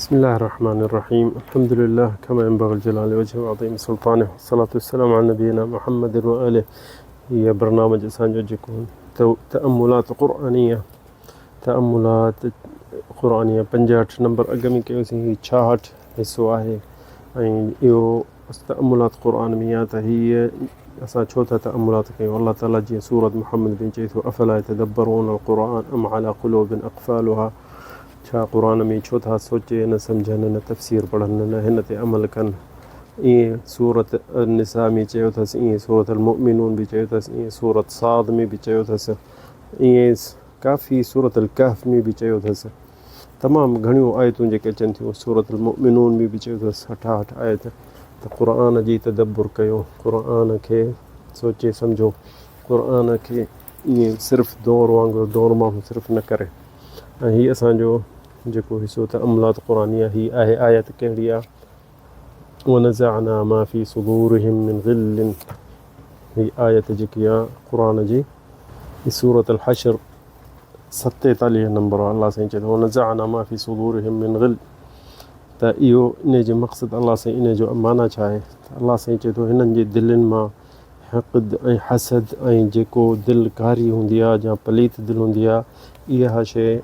بسم الله الرحمن الرحيم الحمد لله كما ينبغي لجلال وجهه وعظيم سلطانه والصلاة والسلام على نبينا محمد وآله. هي برنامج اسان جو جيڪو تأملات قرآنيه، تأملات قرآنيه 65 نمبر اڳ ۾ ڪيوسين، هي 66 حصو آهي ۽ اهو تأملات قرآن ۾ آهي ته هي اسان ڇو ٿا تأملات ڪيون. الله تعالي جيئن سورة محمد ۾ چئي ٿو افلا يتدبرون القرآن ام على قلوب اقفالها، ڇا قرآن ۾ ڇو ٿا سوچي نه سمجهن نه تفسير پڙهن نه هن تي عمل ڪن. ائين سورة النساء ۾ چيو اٿس، ائين سورة المؤمنون به چيو اٿس، ائين سورة صاد ۾ به چيو اٿس، ائين ڪافي سورة الڪهف ۾ به چيو اٿس. تمام گهڻيون آيتون جيڪي اچن ٿيون سورة المؤمنون ۾ به چيو اٿس 68 آيت ته قرآن جي تدبر ڪيو، قرآن کي سوچي سمجهو، قرآن کي ائين صرف دور وانگر دور ماڻهو صرف نه ڪري. ۽ هي اسان جو جيڪو حصو تأملات قرآنيه هي آهي آيت ڪهڙي آ ونزعنا ما في صدورهم من غل، هي آيت جيڪي آ قرآن جي هي سورة الحشر 47 نمبر آ. الله سائين چئي ٿو ونزعنا ما في صدورهم من غل، ته اهو ان جي مقصد الله سائين ان جو معنيٰ ڇا آهي ته الله سائين چئي ٿو هنن جي دلين مان حقد ۽ حسد ۽ جيڪو دل ڪاري هوندي آهي يا پليت دل هوندي آهي اها شيء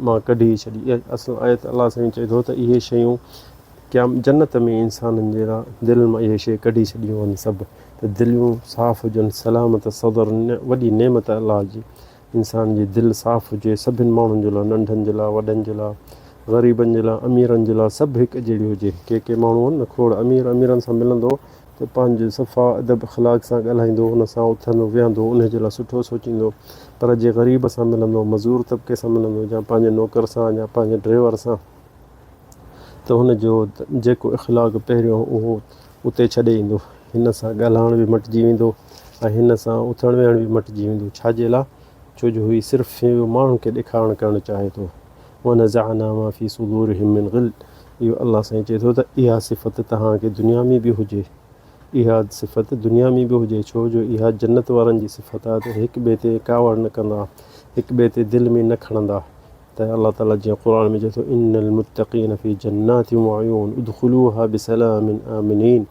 مان ڪڍي ڇڏي. اها اصل آيت الله سائين چئي ٿو ته اهي شيون قيام جنت ۾ انسانن جي لاء دلن مان اهي شيء ڪڍي ڇڏيون وڃن سڀ ته دليون صاف هجن. سلامت صدر وڏي نعمت الله جي انسان جي دل صاف هجي سڀن ماڻهن جي لاء ننڍن جي لاء وڏن جي لاء غريبن جي لاء اميرن جي لاء سڀ هڪ جهڙي هجي. ڪي ڪي ماڻهو آهن نه کوڙ امير اميرن سان ملندو ته پنهنجي صفا ادب اخلاق سان ڳالهائيندو، ان سان اٿندو ويهندو، انهي جي لاء سٺو سوچيندو، پر جي غريب سان ملندو، مزور طبقي سان ملندو يا پنهنجي نوڪر سان يا پنهنجي ڊريور سان ته هن جو جيڪو اخلاق پهريون اهو اتي ڇڏي ايندو، هن سان ڳالهائڻ به مٽجي ويندو ۽ هن سان اٿڻ ويهڻ به مٽجي ويندو، ڇا جي لاء؟ ڇو جو هي صرف ماڻهن کي ڏيکارڻ ڪرڻ چاهي ٿو. ونزعنا ما في صدورهم من غل، اهو الله سائين چئي ٿو ته اها صفت توهان کي دنيا ۾ به هجي، اها صفت دنيا ۾ به هجي، ڇو جو اها جنت وارن جي صفت آهي ته هڪ ٻئي تي ڪاوڙ نه ڪندا، هڪ ٻئي تي دل ۾ نه کڻندا ته الله تعالي جيئن قرآن ۾ چئي ٿو ان المتقين في جنات وعيون ادخلوها بسلام آمنين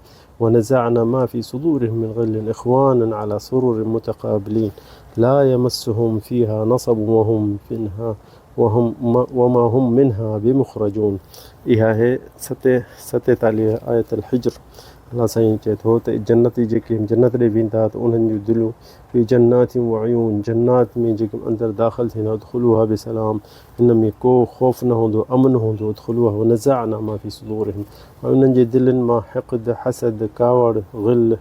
ونزعنا ما في صدورهم من غل اخوانا على سرر متقابلين لا يمسهم فيها نصب وهم منها وهم وما هم منها بمخرجون. اها آهي 47 آيت الحجر. الله سائين چئي ٿو ته جنتي جيڪي جنت ڏي ويندا ته انهن جون دليون في جنات وعيون، جنات ۾ جيڪي اندر داخل ٿيندا ادخلوها بسلام، هن ۾ ڪو خوف نه هوندو، امن هوندو، ادخلوها ونزعنا ما في صدورهم، ۽ انهن جي دلين مان حقد، حسد، ڪاوڙ، غل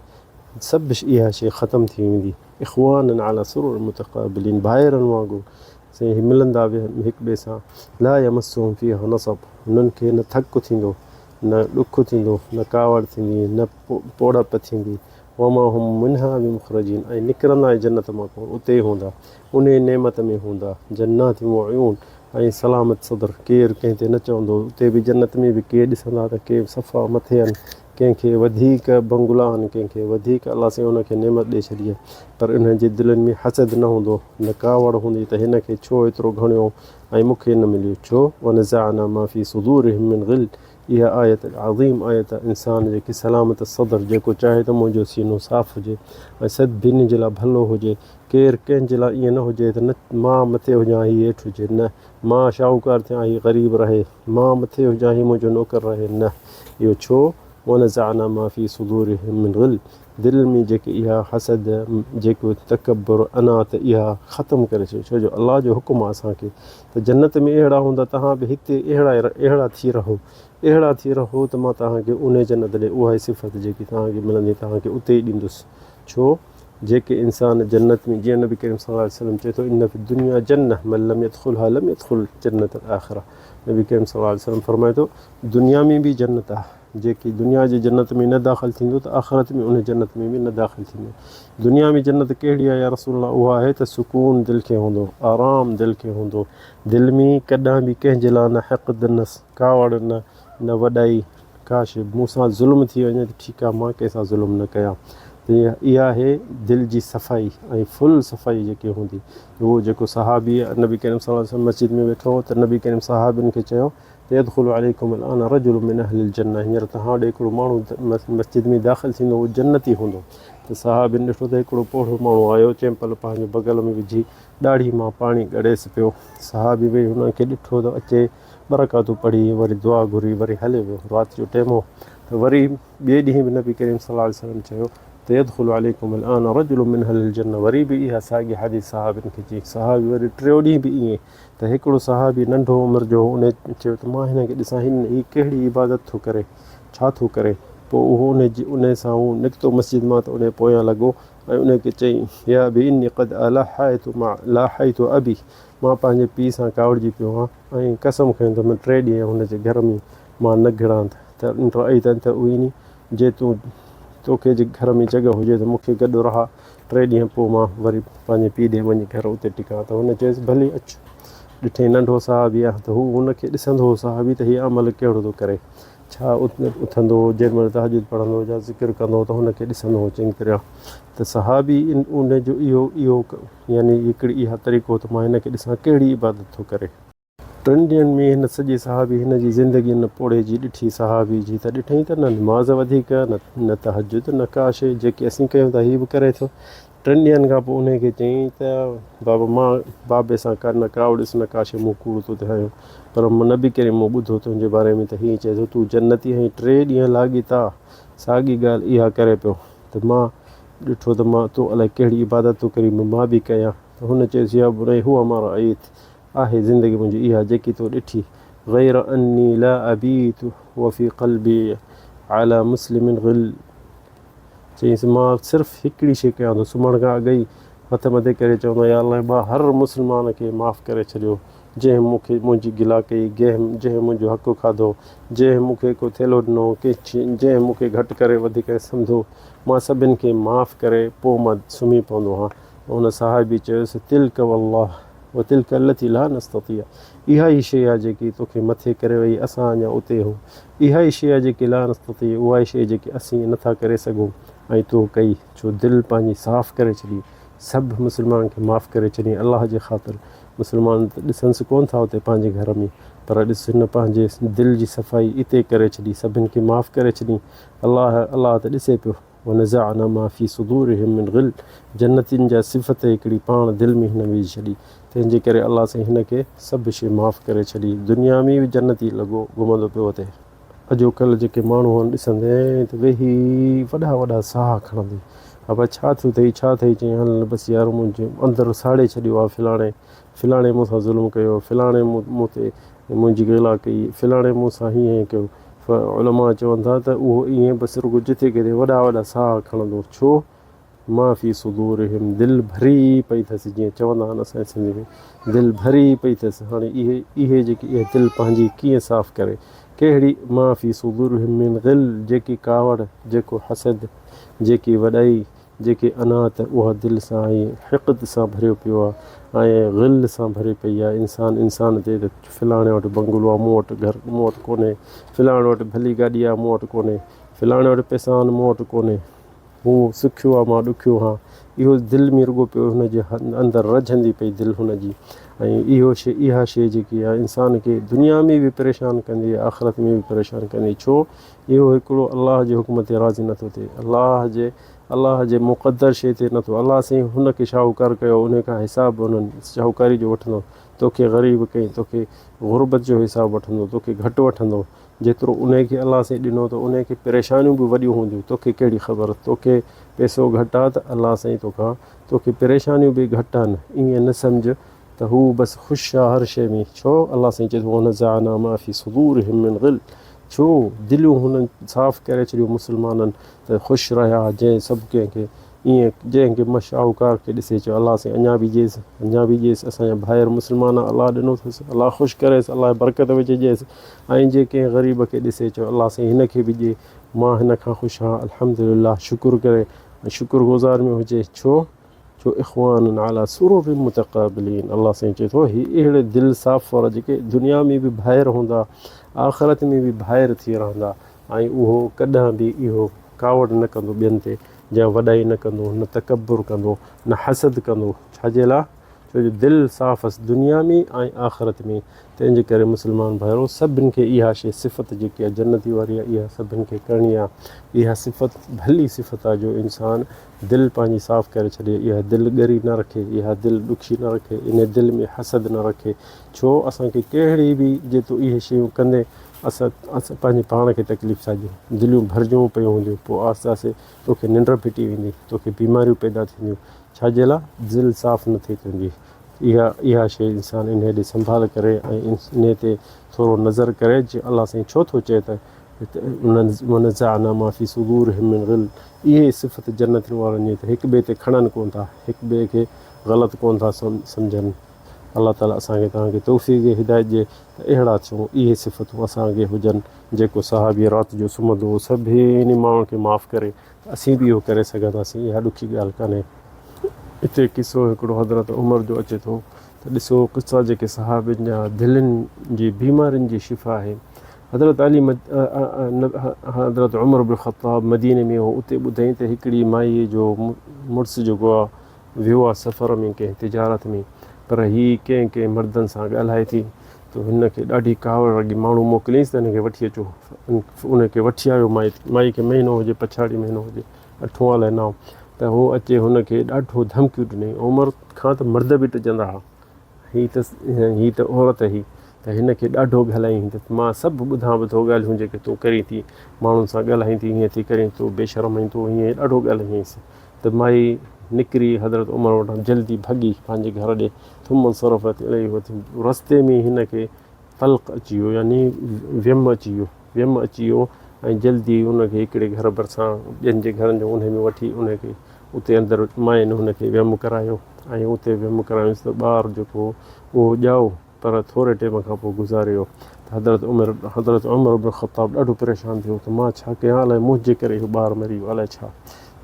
سڀ اها شيء ختم ٿي ويندي. اخوانا علي سرر متقابلين، ڀائرن وانگر سائين هي ملندا به هڪ ٻئي سان. لا يمسهم فيها نصب، هنن کي نه ٿڪ ٿيندو، نه ڏک ٿيندو، نه ڪاوڙ ٿيندي، نه پوڙهپ ٿيندي. وما هم منها بمخرجين، ۽ نڪرندا ئي جنت مان ڪونه، اتي ئي هوندا، انهيء نعمت ۾ هوندا. جنات وعيون ۽ سلامت صدر، ڪير ڪنهن تي نه چوندو، اتي به جنت ۾ به ڪي ڏسندا ته ڪي صفا مٿي آهن، ڪنهن کي وڌيڪ بنگلا آهن، ڪنهن کي وڌيڪ الله سائين ان کي نعمت ڏئي ڇڏي آهي، پر انهن جي دلين ۾ حسد نه هوندو، نه ڪاوڙ هوندي ته هن کي ڇو ايترو گهڻيو ۽ مون کي نه مليو، ڇو؟ ونزعنا ما في صدورهم من غل، اها آيت عظيم آيت آهي، انسان جيڪي سلامت صدر جيڪو چاهي ته منهنجو سينو صاف هجي ۽ سڀني جي لاء ڀلو هجي، ڪير ڪنهن جي لاء ائين نه هجي ته نه مان مٿي هجان هي هيٺ هجي، نه مان شاهوڪار ٿيان هي غريب رهي، مان مٿي هجان هي منهنجو نوڪر رهي، نه اهو ڇو؟ ونزعنا ما في صدورهم من غل، دل ۾ جيڪي اها حسد، جيڪو تڪبر، انا ته اها ختم ڪري ڇڏيو، ڇو جو الله جو حڪم آهي اسان کي ته جنت ۾ اهڙا هوندا توهان به هتي اهڙا اهڙا ٿي رهو، اهڙا ٿي رهو ته مان توهان کي انهي جنت ڏي اها ئي صفت جيڪي توهان کي ملندي توهان کي اتي ئي ڏيندس، ڇو؟ جيڪي انسان جنت ۾ جيئن نبي ڪريم صلي الله عليه وسلم چئي ٿو ان في الدنيا جنه من لم يدخلها لم يدخل جنة الاخره، نبي ڪريم صلي الله عليه وسلم فرمائي ٿو دنيا ۾ به جنت آهي جيڪي دنيا جي جنت ۾ نه داخل ٿيندو ته آخرت ۾ ان جنت ۾ به نه داخل ٿيندو. دنيا ۾ جنت ڪهڙي آهي يا رسول الله؟ اها آهي ته سڪون دل کي هوندو، آرام دل کي هوندو، دل ۾ ڪڏهن به ڪنهن جي لاء نه حقد نه ڪاوڙ نه وڏائي، ڪاش مون سان ظلم ٿي وڃي ته ٺيڪ آهي مان ڪنهن سان ظلم نه ڪيان ته اها آهي دل جي صفائي ۽ فل صفائي جيڪي هوندي. اهو جيڪو صحابي نبي ڪريم صلي الله عليه وسلم مسجد ۾ ويٺو هو ته نبي ڪريم صحابين کي چيو ته يدخل عليڪم الآن رجل من اهل الجنة هينئر توهان ڏي هڪڙو ماڻهو مسجد ۾ داخل ٿيندو اهو جنتي هوندو ته صحابين ڏٺو ته هڪڙو پوڙهو ماڻهو آيو چيمپل پنهنجو بغل ۾ وجهي ڏاڙهي مان پاڻي ڳڙيس پيو صحابي ويهي هن کي ڏٺو ته اچي ٻه رڪعتون پڙهي وري دعا گهري وري هليو ويو رات جو ٽيم هو ته وري ٻئي ڏينهن به نبي ڪريم صلي الله عليه وسلم چيو ته يدخل عليڪم الآن رجل من اهل الجنة وري به اها ساڳي حديث صحابين کي چئي صحابي وري ٽيون ڏينهن به ائين ته هڪڙو صحابي ننڍو عمر جو هو ان چيو ته مان هن کي ڏسان هن هي ڪهڙي عبادت ٿو ڪري ڇا ٿو ڪري پوء اهو ان جي ان سان هو نڪتو مسجد مان ته ان پويان لڳو ۽ ان کي چئي يا ابي اني قد الحيت مع لاحيت ابي مان پنهنجي پيء سان ڪاوڙجي پيو آهيان ۽ قسم کنيو اٿم ٽي ڏينهن هن جي گهر ۾ مان نه گهڙان ته ان رأيت ان تؤويني جي تون توکي جي گهر ۾ جڳهه هجي ته مون کي گڏ رهاء ٽي ڏينهن پوء مان وري پنهنجي پيء ڏي وڃي گهر اتي ٽڪان ته هن چيس ڀلي اچ. ڏٺئين ننڍو صحابي آهي ته هو هن کي ڏسندو هو صحابي ته هي عمل ڪهڙو ٿو ڪري ڇا اٿندو هو جنهن مهل تهجد پڙهندو هو يا ذڪر ڪندو هو ته هن کي ڏسندو هو چڱي طرح ته صحابي ان جو اهو اهو يعني هڪڙي اها طريقو ته مان هن کي ڏسان ڪهڙي عبادت ٿو ڪري. ٽن ڏينهن ۾ هن سڄي صحابي هن جي زندگي ان پوڙهي جي ڏٺي صحابي جي ته ڏٺئين ته نه نماز وڌيڪ نه نه تهجد نه ڪا شيء جيڪي اسين ڪيون ٿا هي به ڪري ٿو. ٽن ڏينهن کان پوء انهي کي چيائين ته بابا مان بابي سان ڪا نه ڪاوڙيس نه ڪا شيء مون ڪوڙ تو تي هنيو پر نبي ڪريم مون ٻڌو تنهنجي باري ۾ ته هيئن چئي ٿو تون جنتي آهين ٽي ڏينهن لاڳيتا ساڳي ڳالهه اها ڪري پيو ته مان ڏٺو ته مان تون الائي ڪهڙي عبادت ٿو ڪرين مان به ڪيان ته هن چيس يا بني هو ما رأيت آهي زندگي منهنجي اها جيڪي تو ڏٺي، غير اني لا ابيت وفي قلبي علي مسلم غل چيائينس مان صرف هڪڙي شيء ڪيان ٿو سمهڻ کان اڳ ئي هٿ مٿي ڪري چوندو آهيان يا الله مان هر مسلمان کي معاف ڪري ڇڏيو جنهن مون کي منهنجي گلا ڪئي جنهن منهنجو حق کاڌو جنهن مون کي ڪو ٿيلهو ڏنو جنهن مون کي گهٽ ڪري وڌيڪ سمجهو مان سڀن کي معاف ڪري پوء مان سمهي پوندو آهيان ان صحابي چيس، تلک والله وتلک التي لا نستطيع اها ئي شيء آهي جيڪي توکي مٿي ڪري وئي، اسان اڃا اتي هون. اها ئي شيء آهي جيڪي لا نستطيع اها ئي شيء جيڪي اسين نٿا ڪري سگهون ۽ تو ڪئي، ڇو دل پنهنجي صاف ڪري ڇڏي، سڀ مسلمانن کي معاف ڪري ڇڏين الله جي خاطر. مسلمان ته ڏسنس ڪونه ٿا اتي پنهنجي گهر ۾ پر ڏس هن پنهنجي دل جي صفائي اتي ڪري ڇڏي، سڀن کي معاف ڪري ڇڏين، الله الله ته ڏسي پيو. ونزعنا ما في صدورهم من غل جنتين جا صفت هڪڙي پاڻ دل ۾ هن وجهي ڇڏي تنهن جي ڪري الله سائين هن کي سڀ شيء معاف ڪري ڇڏي دنيا ۾ به جنتي لڳو گهمندو پيو وتي. اڄوڪلهه جيڪي ماڻهو آهن ڏسندين ته ويهي وڏا وڏا ساهه کڻندي ابا ڇا ٿيو اٿئي ڇا اٿئي چيائين هل بس يار منهنجي اندر ساڙي ڇڏيو آهي فلاڻي فلاڻي مون سان ظلم ڪيو فلاڻي مون تي منهنجي غلا ڪئي فلاڻي مون سان هيئن هيئن ڪيو علماء چون ٿا ته اهو ائين بس رڳو جٿي ڪٿي وڏا وڏا ساهه کڻندو ڇو ما في صدورهم دل ڀري پئي اٿس جيئن چوندا آهن اسان جي سنڌي ۾ دل ڀري پئي اٿس هاڻي اهي اهي جيڪي اهي دل پنهنجي ڪيئن صاف ڪري ڪهڙي ما في صدورهم من غل جيڪي ڪاوڙ جيڪو حسد جيڪي وڏائي جيڪي انا ته اها دل سان ۽ حقد سان ڀريو پيو آ ۽ غل سان ڀري پئي آ انسان انسان تي ته فلاڻي وٽ بنگلو آ مون وٽ گهر مون وٽ ڪونهي فلاڻي وٽ ڀلي گاڏي آ مون وٽ ڪونهي فلاڻي وٽ پئسا آهن مون وٽ ڪونهي هو سکيو آ مان ڏکيو هان اهو دل ۾ رڳو پيو هن جي اندر رجهندي پئي دل هن جي ۽ اهو شي اها شي جيڪي آ انسان کي دنيا ۾ به پريشان ڪندي آخرت ۾ به پريشان ڪندي ڇو اهو هڪڙو الله جي حڪم تي راضي نٿو ٿئي الله جي الله جي مقدر شيء تي نٿو الله سائين هن کي شاهوڪار ڪيو انهي کان حساب انهن شاهوڪاري جو وٺندو توکي غريب ڪئين توکي غربت جو حساب وٺندو توکي گهٽ وٺندو جيترو انهي کي الله سائين ڏنو ته انهي کي پريشانيون به وڏيون هونديون توکي ڪهڙي خبر توکي پئسو گهٽ آ ته الله سائين توکان توکي پريشانيون به گهٽ آهن ائين نه سمجهه ته هو بس خوش آ هر شيء ۾ ڇو الله سائين چئي ٿو ونزعنا ما في صدورهم من غل ڇو دليون هنن صاف ڪري ڇڏيون مسلمانن ته خوش رهيا جنهن سڀ ڪنهن کي ائين جنهن کي شاهوڪار کي ڏسي چيو الله سائين اڃا به ڏيس اڃا به ڏيس اسان جا ڀائر مسلمان الله ڏنو اٿس الله خوش ڪريس الله برڪت وجهي ڏيس ۽ جي ڪنهن غريب کي ڏسي چيو الله سائين هن کي به ڏي مان هن کان خوش آهيان الحمدلله شڪر ڪري ۽ شڪر گذار ۾ هجي ڇو جو اخوانا علي سرر متقابلين الله سائين چئي ٿو هي اهڙي دل صاف وارا جيڪي دنيا ۾ به ڀائر هوندا آخرت ۾ به ڀائر ٿي رهندا ۽ اهو ڪڏهن به اهو ڪاوڙ نه ڪندو ٻين تي جا وڏائي نه ڪندو نه تڪبر ڪندو نه حسد ڪندو ڇا جي لاء ڇو جو دل صاف هئس دنيا ۾ ۽ آخرت ۾، تنهن جي ڪري مسلمان ڀائرو سڀن کي اها شيء صفت جيڪي آهي جنتي واري آهي اها سڀن کي ڪرڻي آهي. اها صفت ڀلي صفت آهي جو انسان دل پنهنجي صاف ڪري ڇڏي، اها دل ڳري نه رکي، اها دل ڏکي نه رکي، انهي دل ۾ حسد نه رکي، ڇو اسان کي ڪهڙي به جي تون اهي شيون ڪندين اسان اسان پنهنجي پاڻ کي تڪليف ٿا ڏيون، دليون ڀرجون پيون هونديون، پوء آهستي آهستي توکي ننڊ ڦٽي ويندي، توکي بيماريون پيدا ٿينديون، ڇا جي لاء دل صاف نه ٿئي تنهنجي. اها اها شيء انسان انهي ڏي سنڀال ڪري ۽ انهي تي ٿورو نظر ڪري جي الله سائين ڇو ٿو چئي ته ونزعنا ما في صدورهم من غل اهي صفت جنتين وارن جي ته هڪ ٻئي تي کڻن ڪونه ٿا هڪ ٻئي کي غلط ڪونه ٿا سمجهن الله تعالي اسان کي توهان کي توفيق ۽ هدايت ڏي ته اهڙا ٿيون اهي صفتون اسان کي هجن جيڪو صحابي رات جو سمهندو هو سڀني ماڻهن کي معاف ڪري ته اسين به اهو ڪري سگهنداسين اها ڏکي ڳالهه ڪانهي. اتي قصو هڪڙو حضرت عمر جو اچي ٿو ته ڏسو قصا جيڪي صحابين جا دلين جي بيمارين جي شفا آهي. حضرت علي حضرت عمر بن خطاب مديني ۾ هو اتي ٻڌائين ته هڪڙي مائي جو مڙس جيڪو آهي ويو آهي سفر ۾ ڪنهن تجارت ۾ پر هي ڪنهن ڪنهن مردن سان ڳالهائي ٿي ته هن کي ڏاڍي ڪاوڙ لڳي ماڻهو موڪليائينس ته هن کي وٺي اچو ان کي وٺي آيو مائي مائي کي مهينو هجي پڇاڙي مهينو هجي اٺون الائي نائون ته هو اچي هن کي ڏاڍو ڌمڪيون ڏنائين عمر کان ته مرد به ڊڄندا هئا هي ته هي ته عورت هئي ته هن کي ڏاڍو ڳالهايائين ته مان سڀ ٻڌان به ٿو ڳالهيون جيڪي تون ڪرين ٿي ماڻهن سان ڳالهائين ٿي هيئن ٿي ڪرين تون بي شرم آهين تون هيئن ڏاڍو ڳالهايائينس ته مائي نڪري حضرت عمر وٽان جلدي ڀڳي پنهنجي گهر ڏي ثم انصرفت اليه رستي ۾ هن کي طلق اچي ويو يعني ويم اچي ويو ويم اچي ويو ۽ جلدي ان کي هڪڙي گهر ڀرسان ٻين جي گهرن جو انهي ۾ وٺي انهي کي اتي اندر ماين هن کي ويم ڪرايو ۽ اتي ويم ڪرايس ته ٻار جيڪو هو اهو ڄائو پر ٿوري ٽيم کان پوء گذاري ويو ته حضرت عمر حضرت عمر بن خطاب ڏاڍو پريشان ٿيو ته مان ڇا ڪيان الائي منهنجي ڪري اهو ٻار مري ويو الائي ڇا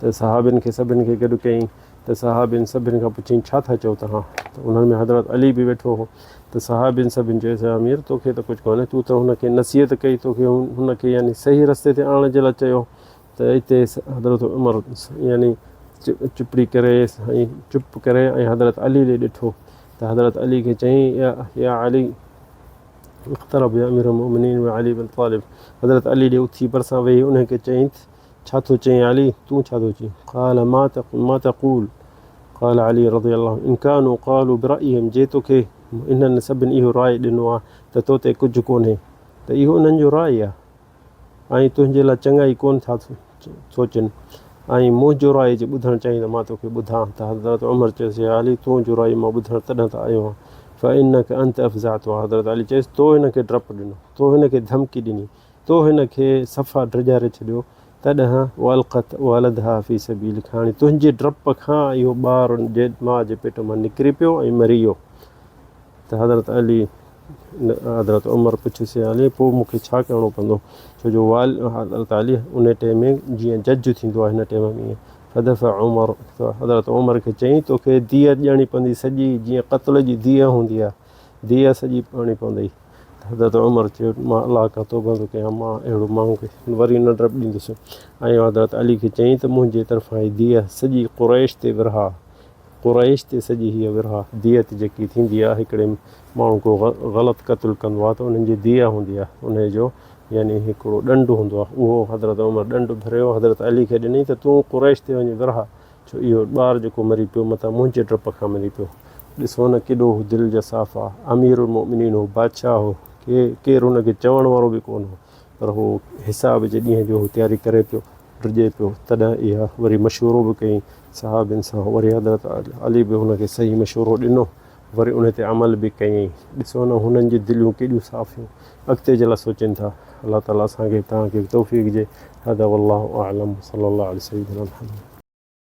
ته صحابين کي سڀن کي گڏ ڪيائين ته صحابين سڀن کان پڇيائين ڇا ٿا چئو توهان ته انهن ۾ حضرت علي به ويٺو هو ته صحابين سڀن چيس اي امير توکي ته ڪجهه ڪونهي تون ته هن کي نصيحت ڪئي توکي هن کي يعني صحيح رستي تي آڻڻ جي لاء چيو ته اتي حضرت عمر يعني چپڙي ڪري ۽ چپ ڪري ۽ حضرت علي ڏي ڏٺو ته حضرت علي کي چيائين يا علي اقترب يا امير المؤمنين وعلي بن طالب حضرت علي ڏي اٿي ڀرسان ويهي انهي کي چيائين ڇا ٿو چئين علي تون ڇا ٿو چئين قال ما تقول قال علي رضي الله ان كانوا قالوا برايهم جي توکي انهن سڀن اهو راء ڏنو آهي ته تو تي ڪجهه ڪونهي ته اهو انهن جو راء آهي ۽ تنهنجي لاء چڱائي ڪونه ٿا سوچن ۽ منهنجو راء جي ٻڌڻ چاهين ته مان توکي ٻڌان ته حضرت عمر چيس يا علي تنهنجو راء مان ٻڌڻ تڏهن ته آيو آهيان فانك انت افزعتها حضرت علي چيس تو هن کي ڊپ ڏنو تو هن کي ڌمڪي ڏني تو هن کي صفا ڊيڄاري ڇڏيو، تڏهن والقت ولدها في سبيلک هاڻي تنهنجي ڊپ کان اهو ٻار ماء جي پيٽ مان نڪري پيو ۽ مري ويو. ته حضرت علي حضرت عمر پڇيس يا علي پوء مون کي ڇا ڪرڻو پوندو؟ ڇو جو حضرت علي ان ٽيم ۾ جيئن جج ٿيندو آهي هن ٽيم ۾ ائين فدفع عمر ته حضرت عمر کي چيائين توکي ديت ڏيڻي پوندي سڄي جيئن قتل جي ديت هوندي آهي ديت سڄي ڏيڻي پوندئي. حضرت عمر چيو، مان الله کان توبه ٿو ڪيان، مان اهڙو ماڻهو کي وري نه ڊپ ڏيندس. ۽ حضرت علي کي چيائين ته منهنجي طرفان هي ديت سڄي قريش تي ورهاء. قريش تي سڄي هيء ورهاء. ديت جيڪي ٿيندي آهي، هڪڙي ماڻهو ڪو غلط قتل ڪندو آهي ته انهن جي ديت هوندي آهي، انهيء جو يعني هڪڙو ڏنڊ هوندو آهي. اهو حضرت عمر ڏنڊ ڀريو حضرت علي کي ڏنائين ته تون قريش تي وڃي ورهاء. ڇو اهو ٻار جيڪو مري پيو متان منهنجي ڊپ کان مري پيو. ڏسو نه ڪيڏو هو دل جا صاف آ. امير المؤمنين هو، بادشاهه هو، ڪير هن کي چوڻ وارو به ڪونه هو، پر هو حساب جي ڏينهن جو هو تياري ڪري پيو، ڊڄي پيو. تڏهن اها وري مشورو به ڪيائين صحابين سان. وري حضرت علي به هن کي صحيح مشورو ڏنو. وري ان تي عمل به ڪيائين. ڏسو نه هنن جون دليون ڪيڏيون صاف هيون. اڳتي جي لاء سوچين ٿا. الله تعالي اسان کي توهان کي به توفيق ڏي. هذا والله اعلم وصلي الله علي سيدنا محمد.